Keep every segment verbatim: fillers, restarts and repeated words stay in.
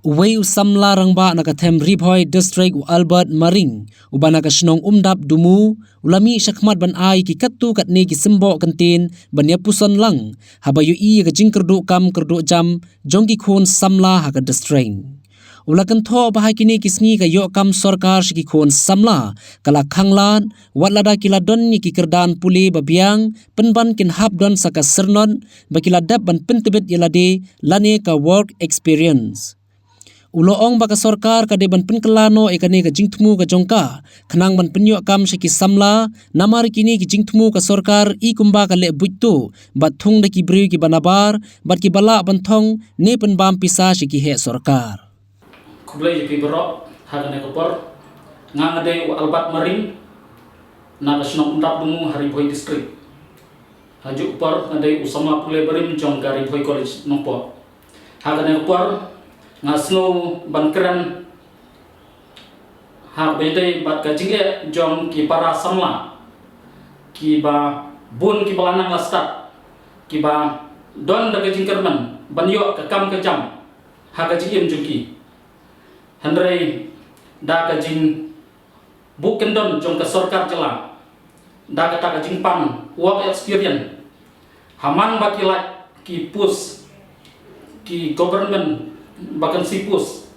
Uwei u samla rangbah na ka them Ri Bhoi District, u Albert Maring, uba na ka shnong Umdap Dumu, u la mih shakhmat ban ai ki katto katne ki symboh kyntien ban ïa puson lang haba ïohi ïa ka jingkyrduh kam kyrduh jam jong ki khun samla ha ka district. U la kynthoh ba ha kine ki sngi ka ïoh kam sorkar sha ki khun samla ka la khanglad, wat lada ki la don ïa ki kyrdan pule ba biang, pynban kin hap don sa ka syrnod ba ki la dep ban pyntbit ïa lade lane ka work experience. U la ong ba ka sorkar ka dei ban pynkylla noh ïa kane ka jingthmu ka jong ka, khnang ban pynïoh kam sha ki samla, namar kine ki jingthmu ka sorkar i kumba ka leh buit tuh, bad thung da ki briew kiba nabar, bad kiba lah ban thong ne pynbam pisa sha ki heh sorkar. Khublei ïa phi baroh, ha kane ka por, nga nga dei u Albert Maring, na ka shnong Umdap Dumu ha Ri Bhoi District. Ha juh ka por nga dei u samla pule barim jong ka Ri Bhoi College Nongpoh. Ha kane ka por, nga sngew ban kren ha kaba ïadei bad ka jingeh jong ki para samla, kiba bun kiba la nang la stad, kiba don da ka jingkyrmen ban ïoh ka kam ka jam ha ka jingim jong ki. Hynrei da ka jing buh kyndon jong ka sorkar jylla da kata ka jingpan work experience, ha man ba ki lait ki post, ki government vacancy post,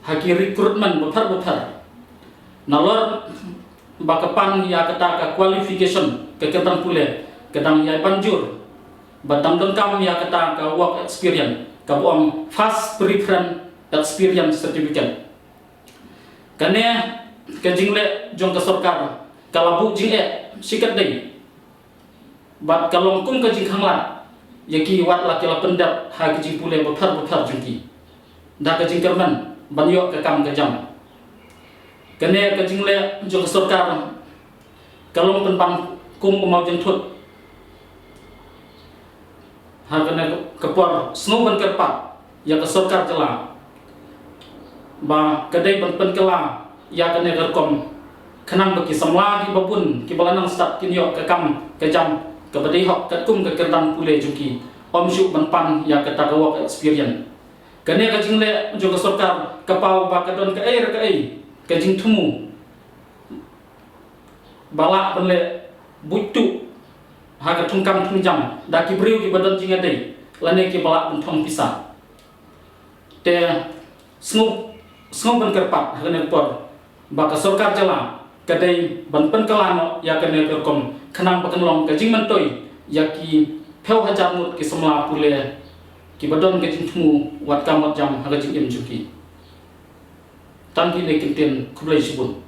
ha ki recruitment bapher bapher, nalor ba ka pan ïa kata ka qualification, ka kyrdan pule, ka dang ïai ban jur, ba dang donkam ïa kata ka work experience, kaba ong first preference experience certificate. Kane ka jingleh jong ka sorkar ka la buh jingeh shikatdei, bad ka long kum ka jingkhanglad ïa ki wat la ki la pyndep ha ka jingpule bapher bapher jong ki, da ka jingkyrmen ban ïoh ka kam ka jam. Kane ka jingleh jong ka sorkar ka long pynban kum u mawjynthut. Ha kane ka por, sngew ban kyrpad ïa ka sorkar jylla ba ka dei ban pynkylla ïa kane ka rukom, khnang ba ki samla kiba bun kiba la nang stad kin ïoh ka kam ka jam kaba dei hok katkum ka kyrdan pule jong ki, ym shuh ban pan ïa kata ka work experience. Kane ka jingleh jong ka sorkar ka paw ba ka don kaei re kaei ka jingthmu ba lah ban leh buit tuh ha ka thungkam thungjam da ki briew kiba don jingïadei lane kiba lah ban thong pisa. Te sngew, sngew ban kyrpad ha kane ka por ba ka sorkar jylla ka dei ban pynkylla noh ïa kane ka rukom, khnang ba kan long ka jingmyntoi ïa ki phew hajar ngut ki samla pule kiba don ka jingthmu wat kam wat jam ha ka jingim jong ki. Tang kine ki ktien, khublei shibun.